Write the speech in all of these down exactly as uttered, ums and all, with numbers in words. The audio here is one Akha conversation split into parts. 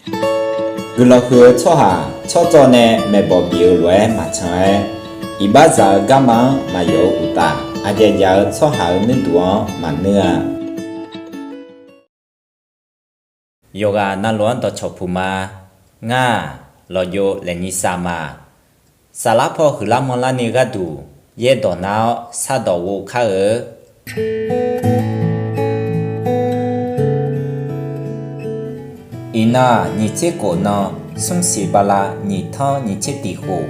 Guiqlanq huiq-eu tsawrhaq tsawrtsawv nae maeqbawq bif-eu lof-aer maqcan-aer, iqbaxzaq-eu garma-anr maqyawf-eu uqtaf, aqdzaeq dzaq-eu tsawrhaq-euq nuirduq-anr maqnuir-a. Yawqghaq navluf-anr dawqcawq puq ma. Ngar-aq, lawqjov laeqnyi sav ma. Saflar paw huiqlar manrlarni gharduq yaerdawq nar-awr sardawq ghovkar-eu. Iqnan-aq, nyiq tser khof nan, smr siq bala nyiq tanr nyiq tser tiq khof.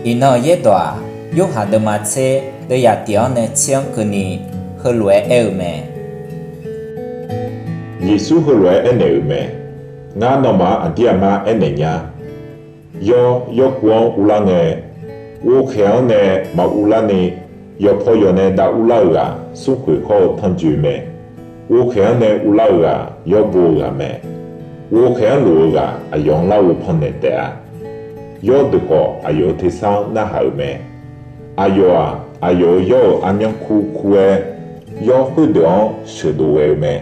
Iqnan yaerdawq-aq, Yorhaq deuvma tser deuvyaq tiq-anr nae tser-anr keuvni heulof-aer aer-eu mae. Yeqsur heulof-aer aernaeq-euq mae. Ngar nawmaf-anr aqdir aqmar aernaeq nya. Yawr, yawrkuv-anr urlar ngae, ghovkhaeq-anr nae maqurlar ni, yawqpaw yawq nae dav urlar-euq ghaq smrkhoeq hawr-eu tanrjoe mae. Ghovkhaeq-anr nae urlar-euq ghaq yawr bo-eu ghaq mae. Ghovkhaeq-anr lof-eu ghaq aqyawf-anr larghov pannaeq taef-a. Yawrdeuq khawf, aqyawf-euq tersar-anr narhaq-euq mae. Aqyawf-aq, aqyawf-euq yawr-euq armyanr kur kur-aer, yawr khoerdeuq-anr sheuqdov ghae-eu mae.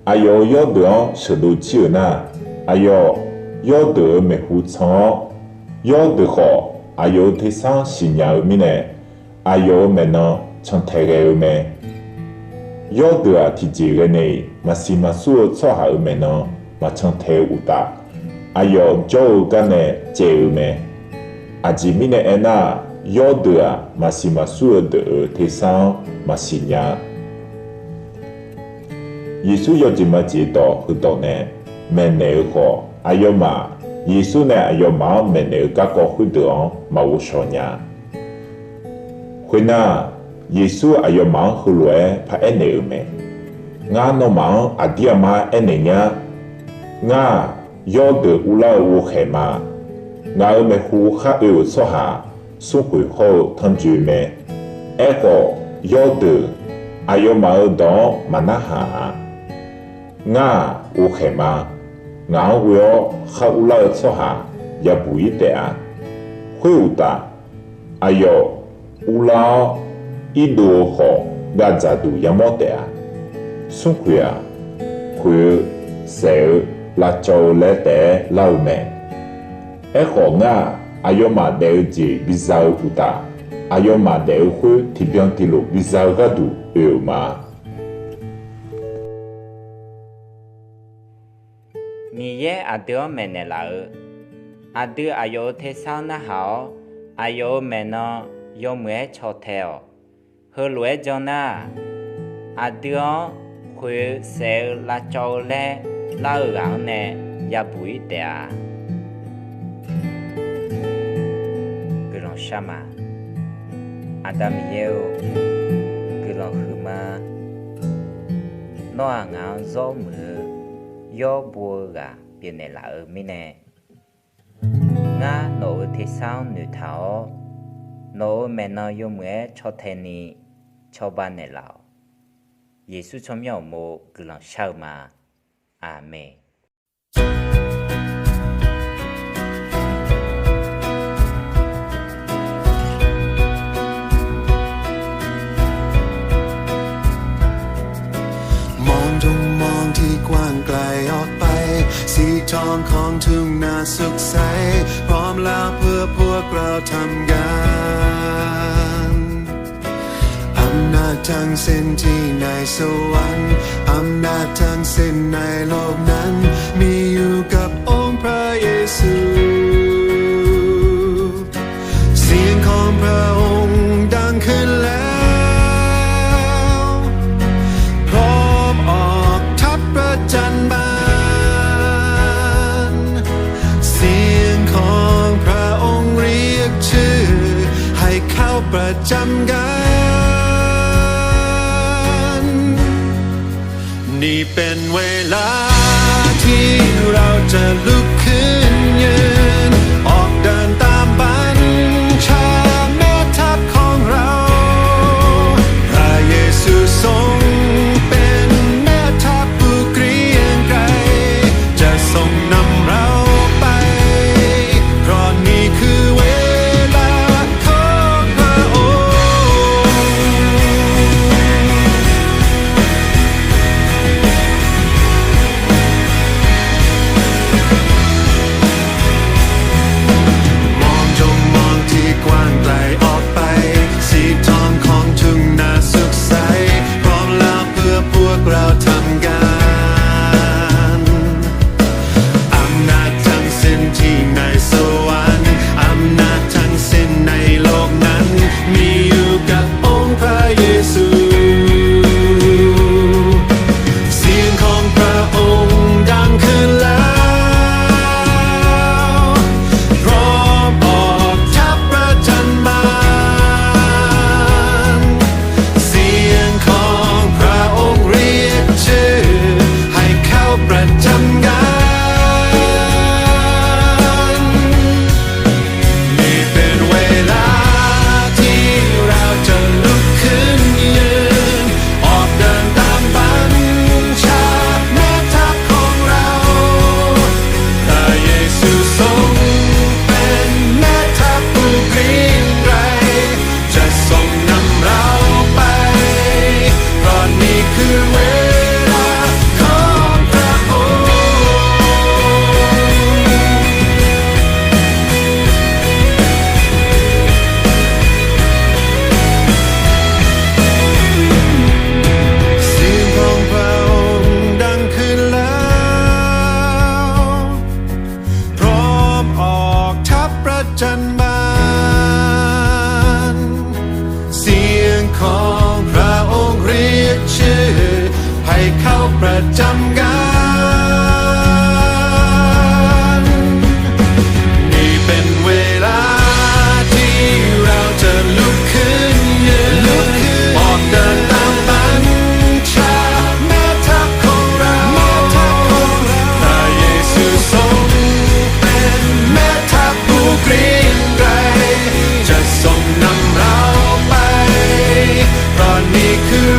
Aqyawf-euq yawrdeuq-anr sheuqdov jir-euq nar, aqyawf yawrdeuq-euq maeqhu tsan-awr, yawrdeuq khawf, aqyawf-euq tersar-anr siqnya-eu mirnae, aqyawf-euq maeqnan cantae ghae-eu mae. Yawrdeuq-aq, tiqjeq ghae nae-iq maqsiq maqsur-eu tsawrhaq-euq maeqnan maqcan taeq-eu uqtaf, aqyawf jawr-eu gar nae caev-eu mae. Aqjeq mirnae aernar-aq, yawrdeuq-aq, maqsiq maqsur-eu deuq-euq tersar-anr maqsiq nya-a. Yeqsur yawjeq majeq dawq heudawq nae maeqnaeq-eu khawf, aqyawfmaf Yeqsur nae aqyawfmaf-anr maeqnaeq-eu garkawv khoerdeuq-anr maqghovshaw nya-a. Khoernar, Yeqsur aqyawfmaf-anr heulof-aer paraer naeq-euq mae. Ngar nawmaf-anr aqdir aqmar aernaeq nya. Ngar-aq, yawrdeuq urlar-eu ghovkhaeq ma. Ngaq-euq maeqhu khar oe-euq tsawrhaq-aq, smrkhoeq hawr-eu tanrjoe mae. Aerkhawf, yawrdeuq aqyawfmaf-euq dawq-anr maqnarhaq-a. Ngar-aq, ghovkhaeq ma. Ngaq-anr ghoe-awr khar urlar-eu tsawrhaq yabuq-ir taef-a. Khoeruqtaf, aqyawf urlar-awr, irdov-eu khawf, gavdzaq duq yamawr taef-a. Smrkhoeq-aq, khoeq-eu, saef-eu, lavcawv-eu laer taef-aer lar-eu mae. Aerkhawf, ngar-aq, aqyawfmaf daef-eu jeq biza-eu uqtaf, aqyawfmaf daef-eu khoer tiqbyan tiqlof biza-eu gharduq oe-euq ma. Miqyaer aqdui-anr maeqnaeq laf-euq, aqdui aqyawf-euq tersar-anr narhaq-awr, aqyawf-euq maeqnan yawmuiq-aer caw tae-awq. Heulof-aer jan nar-aq, aqdui-anr khoeq-eu saef-eu lavcawv-eu laer lar-eu ghaq-anr nae yabuq-ir taef-a. Guiqlanq shar ma. Aqda Miqyaer-or, guiqlanq huiqma. Nawr-aq ngaq-anr zawr muiq-eu yawr bo-eu ghaq pyeufnaeq laf-eu mirnae, ngar nawq-euq tersar-anr noeqtaq-awr, nawq-euq maeqnan yawmuiq-aer caw tae ni cawba naeqlaf-awq. Yeqsur tsawrmyanr uqmov guiqlanq shar-eu ma. Aqmeq. Mongdmq mongdui กว้างไกลออกไป สีทองของทุ่งนาสดใส พร้อมแล้วเพื่อพวกเราทำงาน อำนาจทั้งสิ้นที่ในสวรรค์ อำนาจทั้งสิ้นในโลกนั้น มีอยู่กับองค์พระเยซู เสียงของพระองค์ดังขึ้นแล้ว พร้อมออกทัพประจัญบาน เสียงของพระองค์เรียกชื่อ ให้เข้าประจำการ นี่เป็นเวลาที่เราจะลุกขึ้นยืน ออกเดินตามบัญชาแม่ทัพของเรา พระเยซูทรงเป็นแม่ทัพผู้เกรียงไกร จะทรงนำเราไป เพราะนี่คือเวลาของพระองค์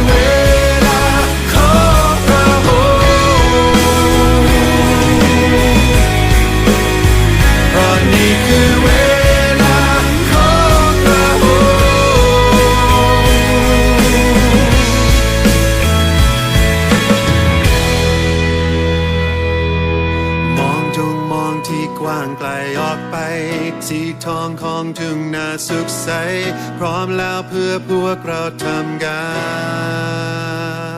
เวลาของพระองค์ เพราะนี่คือเวลาของพระองค์ มองจงมองที่กว้างไกลออกไป สีทองของทุ่งนาสุขใส พร้อมแล้วเพื่อพวกเราทำงาน